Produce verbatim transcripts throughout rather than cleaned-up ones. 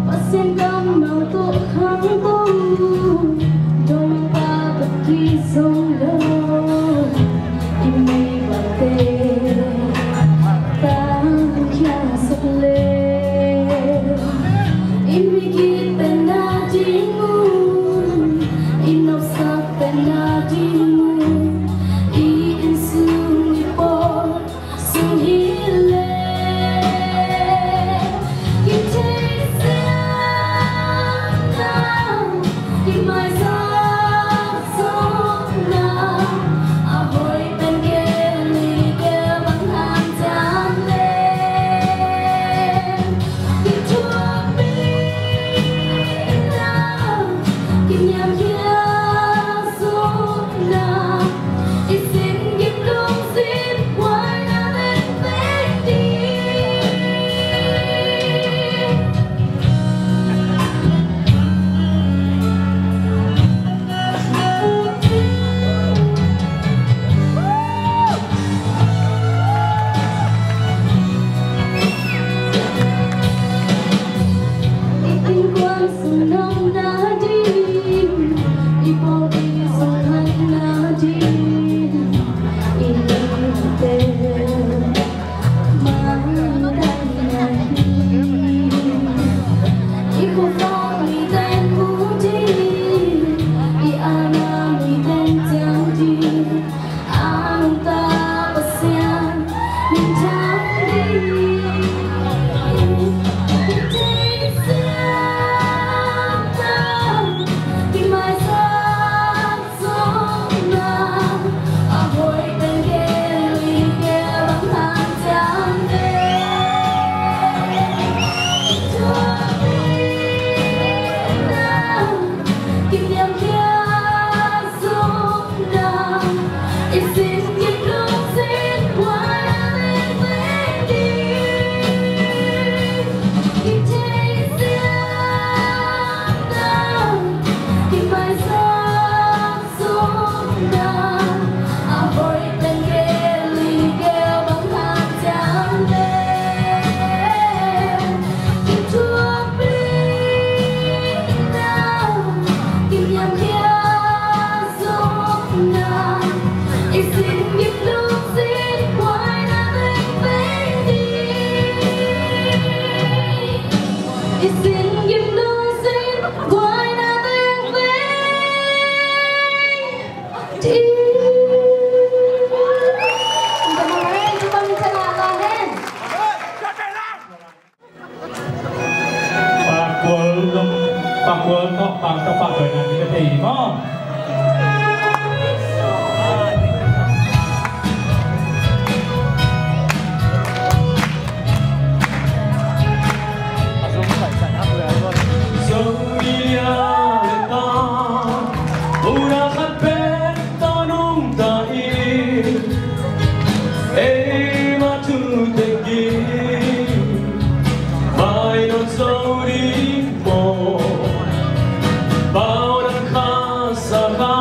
Pasian kammal tawh khangto, dongpa bek hi zong lo, i meibangte tangkhia sak le, i migit pen na ding un, i nopsak pen na ding un, i inn sung i pawl sung hi leh, kitheisiamna, kimaisak zawhna, a hoih pen gel li gel bang hanciam leh, kithuahpihna, kiniamkhiat zawhna, i sin gim lungsim buaina vengveng ding. I innkuan sung nopna ding, i pawlpi sung hatna ding, i nungte maitai na hi. I khuavak mite mu ding, i alma mite ciam ding, a nungta Pasian min thang ding. Kitheisiamna, kimaisak zawhna, a hoih pen gel li gel bang hanciam leh, thuakpihna, kiniamkhiat zawhna, i sin gim lungsim buaina vengveng ding. Kitheisiamna, kimaisak zawhna, a hoih pen gel li gel bang hanciam leh, kithuahpihna, kiniamkhiat zawhna, i sin gim lungsim buaina vengveng ding. I sin gim lungsim buaina vengveng ding. Pakhual, pakhual tawh pang tawh pah tuai nan ni ka thei maw? Zong i lia le ta, una khat pen ta nungta in, eima thu tengin mainawt zo ding maw? Pau nan kha sa kha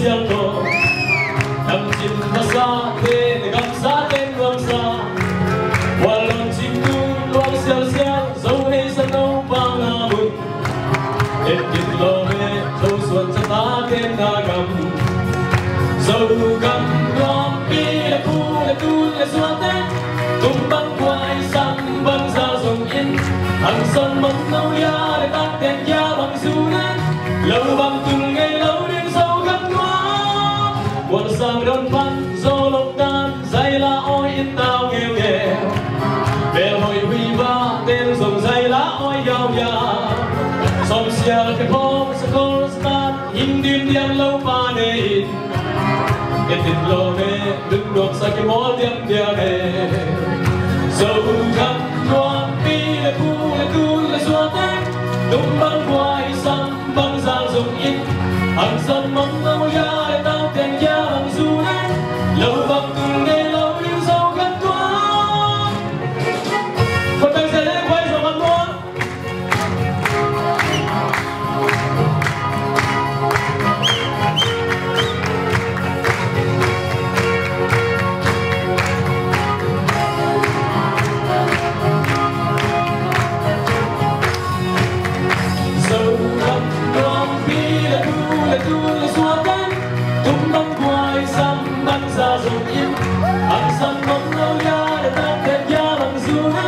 Siangtho, dam cin masa te, na gamsa te nuamsa, wal lon cin tu luang sialsial, Zo hei sa no pa nga mun. Et kit lo me, Zo suan sa ta te na gam. Zogam nuampi le pu le tun le suate, tum bang buai sam bang za zong in, ang sam bang no ya le tak ten ya bang zu ne, lo bang tul ngei lo ding Zogam nuam. Kuan sang don pan zo lok tan, zai la oi in tau ngeu ngeu. Bel hoi hui ba ten zong zai la oi yau yau. Som sial ke phong sa kol sa tan, him dim diam lo pa ne in. Ke tin lo me, dun dok sa ke mol diam diam e. Zogam nuampi le pu le tun le suate, tum bang buai sam bang za zong in, ang sam mang lo ya le tau ten ya bang zu ne, lo bang tul ngei lo ding Zogam nuam. Ko tang se le buai Zogam nuam. Zogam nuampi le pu le tun le suate, tum bang buai sam bang za zong in, ang sam bang lo ya le tak ten ya bang zu ne,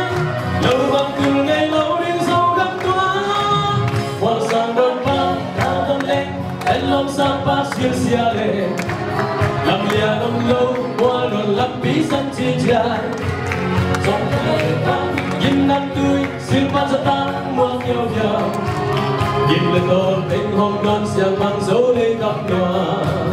lo bang tul ngei lo ding Zogam nuam. Kuan sang don pan, ta don leng, en lom sa pa sialsial e. Lam lia lom lo, kuan don lampi san ci ciai. Zong kai pan, gim nan tui, Silpa sa tang muak viau viau. Gim le tol teng hong don siang mang zo le kap nuam.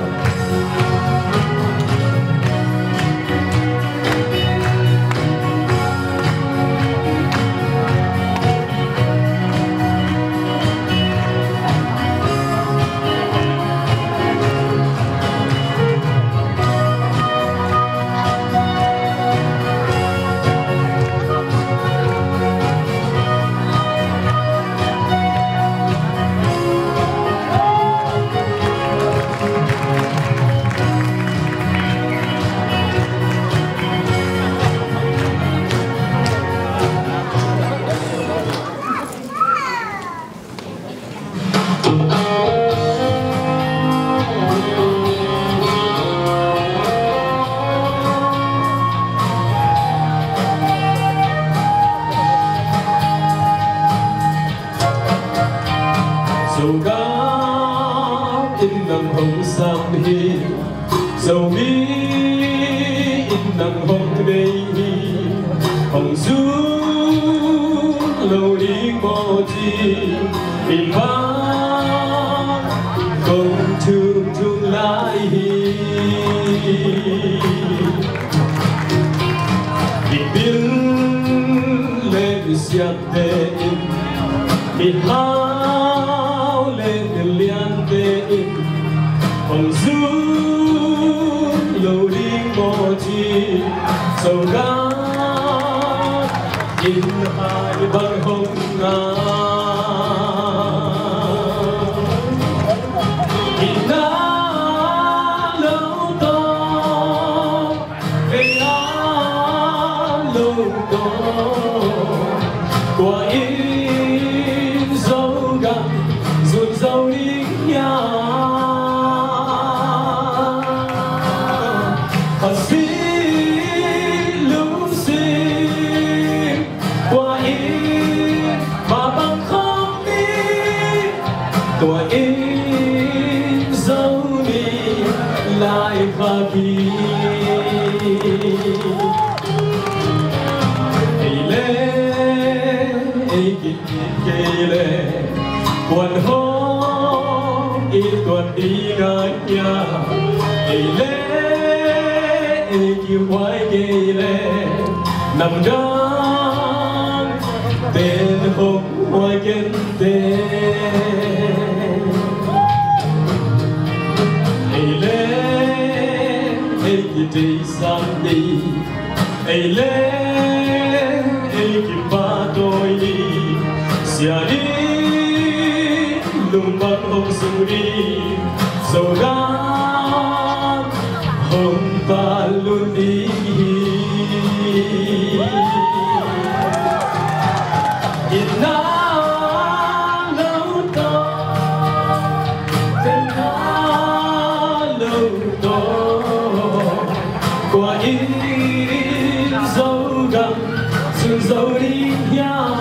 Zogam in nang hong sam hi, Zomi in nang hong nei hi, hong zum lo ding maw ci, i bang kong thum thum lai hi. Mipi le misiam te in, mihau le milian te in, hong zum lo ding maw ci, Zogam in hai bang hong ngak. Ina lo tawh, ei a lo tawh, kua in Zogam zun zo ding hiam? Khasi lungsim, kua in mah bang kham ni, tua in Zomi lai khak hi. Ei le ei kit kei le, kuan hong it tuan ding a hia. Ei le ei kihuai kei le, nam dang ten hong huai kei te. Ei le ei kiteisam ni, ei le ei kipahtawi ni, sia ni, lung bang hong sung ni, Zogam Lut ding hi. Itna lo tawh, itna lo tawh, kua in Zogam zun zo ding hiam?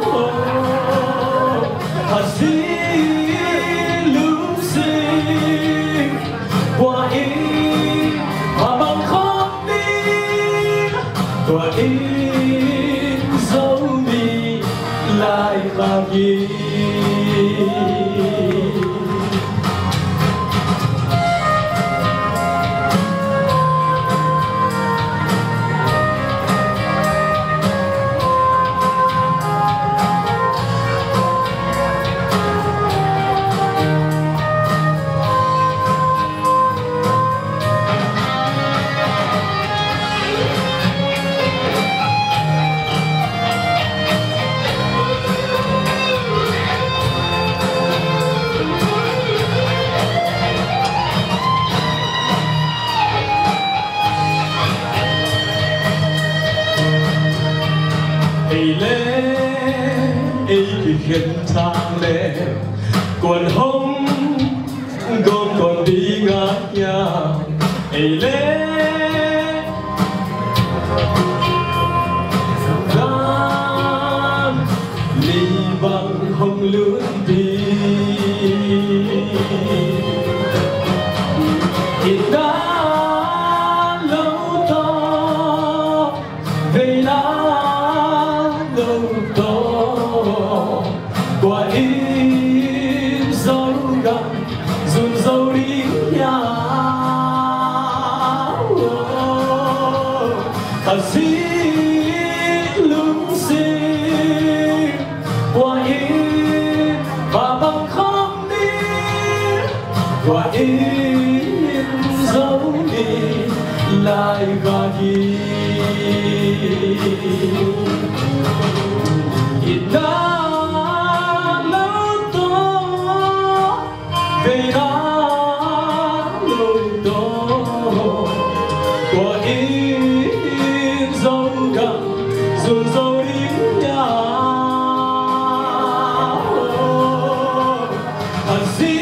Oh, a zi lungsim kua in a bang khawm ding, kua in Zomi lai khak hi. Ei le ei kikhen thang le kuan hong gawm kawm ding a hiam? Ei le gam li bang hong lut ding. Itna lo tawh, veina lo tawh, kua in Zogam zun zo ding hiam? A zi lungsim kua in a bang khawm ding, kua in Zomi lai khak hi. Itna lo tawh, veina lo tawh, kua in Zogam zun zo ding hiam? A zi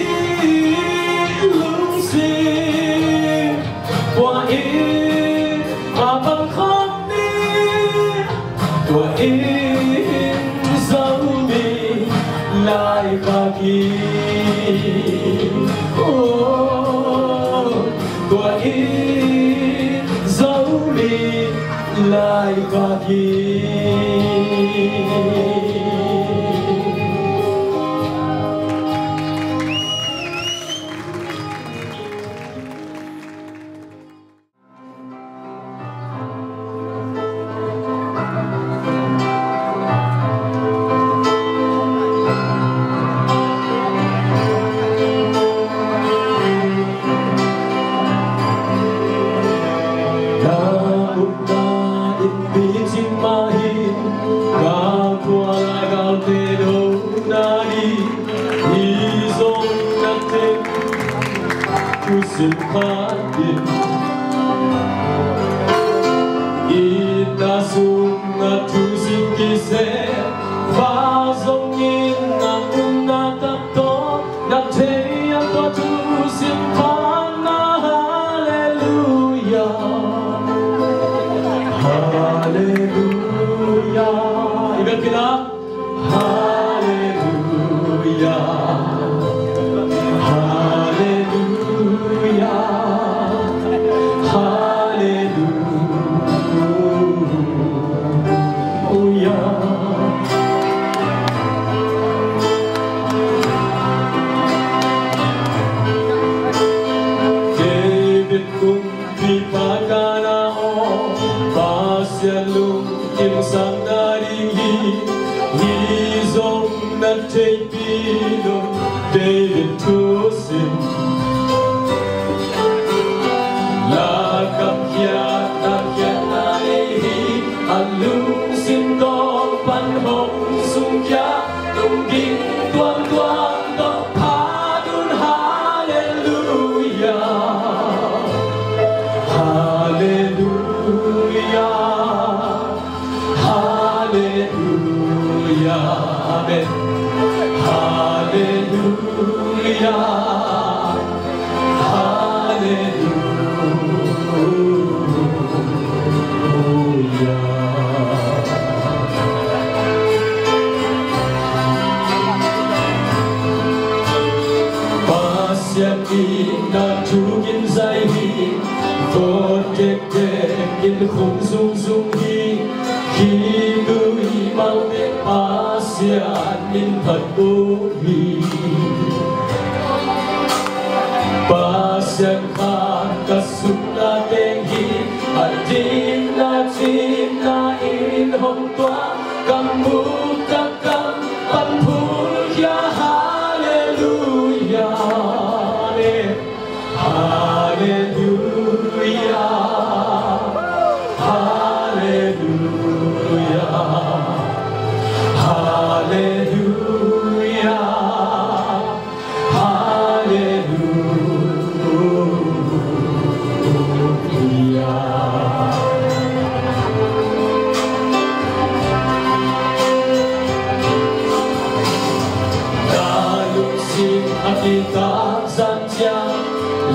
lungsim kua in a bang khawm ding, kua in Zomi lai khak hi. Oh, kua in Zomi lai khak hi. Na upna in picing mah hi, ka khua lai galte dona hi, hi zong na thei thusim khat in. Itna sung a thusim kisem, fa zong in a upna tak tawh na thei a tua thusim phatna. Halleluia, halleluia. I biakinn ah. Halleluia, halleluia, halleluia. David kumpipa Goliat aw, Pasian lungkim sang nading hi, hi zong na theihpih lo David thusim. Lakam khiatna khiatna nei hi, a lungsim tawh pan hong sungkhia, lungding tuamtuam tawh phat un. Halleluia. Khum zungzung hi, khitui maute Pasian min phat uh hi. Pasian khan ka sukna teng hi, a dikna cihna in hong tuak, ka muk ka kam pan phulkhia, Halleluiah. Halleluiah, Halleluiah, Halleluiah, Halleluiah. Na lungsim a kitak zan ciang,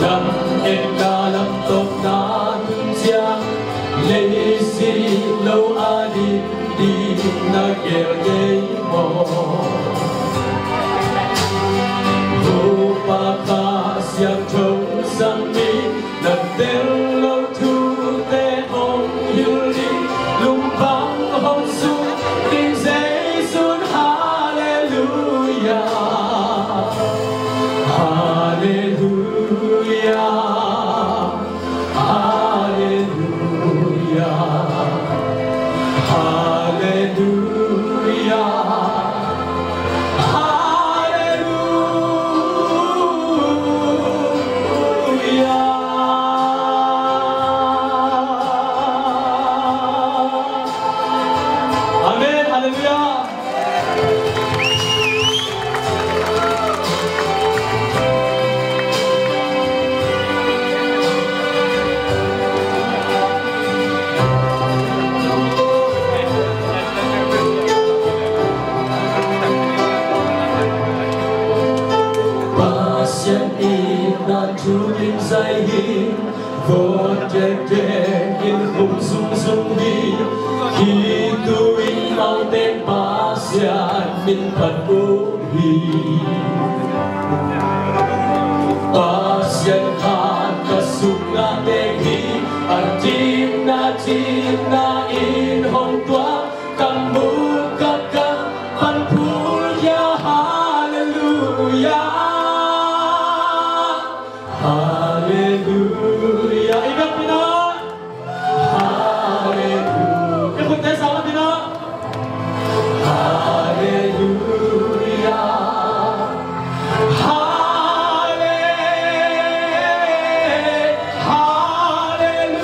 lametna lamtawpna tun ciang, leizi lo a ding ding na gel kei maw? Topa Kha Siangtho zang mi, na tel lo thute hong hilh ding, lungpang hong sung ding Zeisu in. Halleluiah, Halleluiah, Halleluiah, Halleluiah, Halleluiah. Amen. Halleluiah. Pasian itna thu min zai hi, vawt tektek in khum zungzung hi, khitui maute Pasian min phat uh hi. Pasian khan ka sukna teng hi, a dikna cihna in hong tuak, ka muk ka kam pan phulkhia, Halleluiah, Halleluiah. I biakpiakna, Halleluiah. I khutna sang a pina, Halleluiah, Halle-, Halleluiah.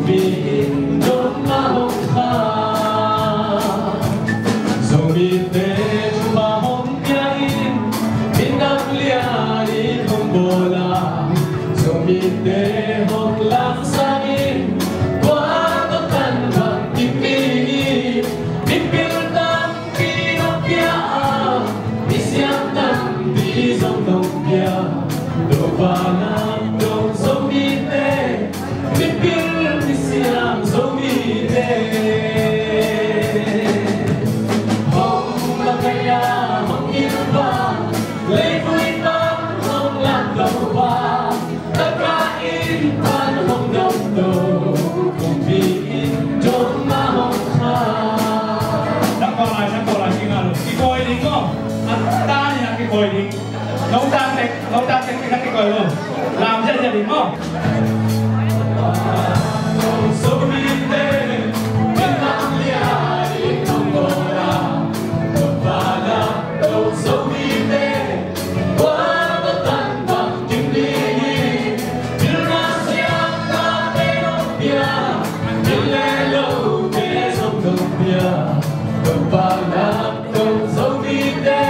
Pi in dong a hong kha. Zomite thupha hong pia in, minam lian in hong bawl a. Zomite hong lamsang in, tua tawh tan bang kim ding in, mipil tampi hong pia a, misiam tampi zong hong pia. Topa lam dong Zomite, mipil misiam Zomite. Hong makaih a hong hilh pa, leivui pan hong lamto pa, taka inn pan hong domto, kumpi in dong a hong kha. Sang kawh lai, sang kawh lai, kingah lo. Kikawi ding maw? A ta nih a kikawi ding. Nong tan tek, nong tan tek, na kikawi lo. Lam ziahziah ding maw? Dong Zomite,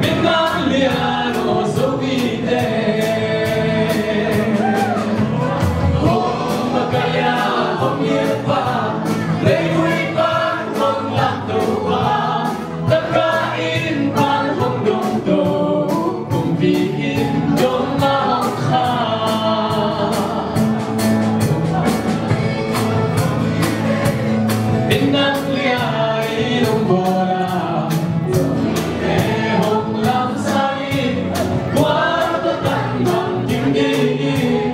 minam lian aw Zomite. Hong makaih a hong hilh pa, leivui pan hong lamto pa, taka inn pan hong domto, kumpi in dong a hong kha. Minam lian in hong bawl a, hong lamsang in, tua tawh tan bang kim ding in,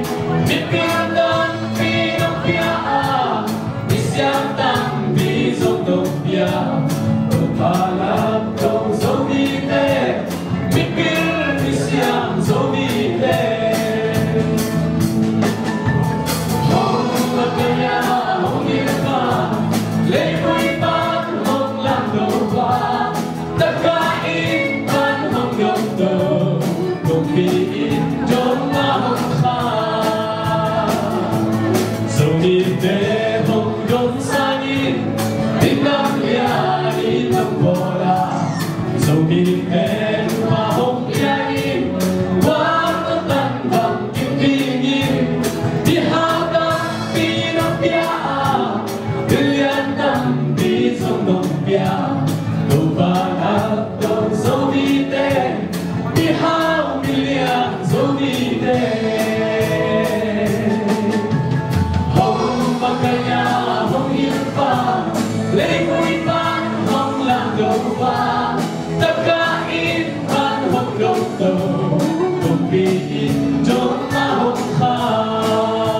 mipil tampi hong pia a, misiam tampi zong hong pia. Topa lam dong Zomite, mipil misiam Zomite. Hong makaih a hong hilh pa, leivui pan hong lamto pa, taka inn pan hong domto, kumpi in dong a hong kha. Zomite hong dong sangin, minam lian in hong bawl a, Zomite thupha hong pia in, tua tawh tan bang kim ding in, mihau tampi hong pia a, milian tampi zong hong pia. Topa lam dong Zomite, mihau milian Zomite. Hong makaih a hong hilh pa, leivui pan hong lamto pa, taka inn pan hong domto, kumpi in dong a hong kha.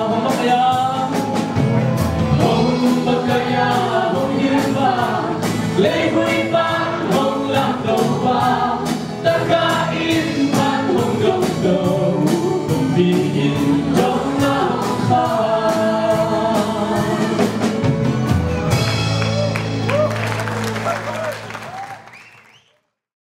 Hong makaih a, hong makaih a hong hilh pa, leivui pan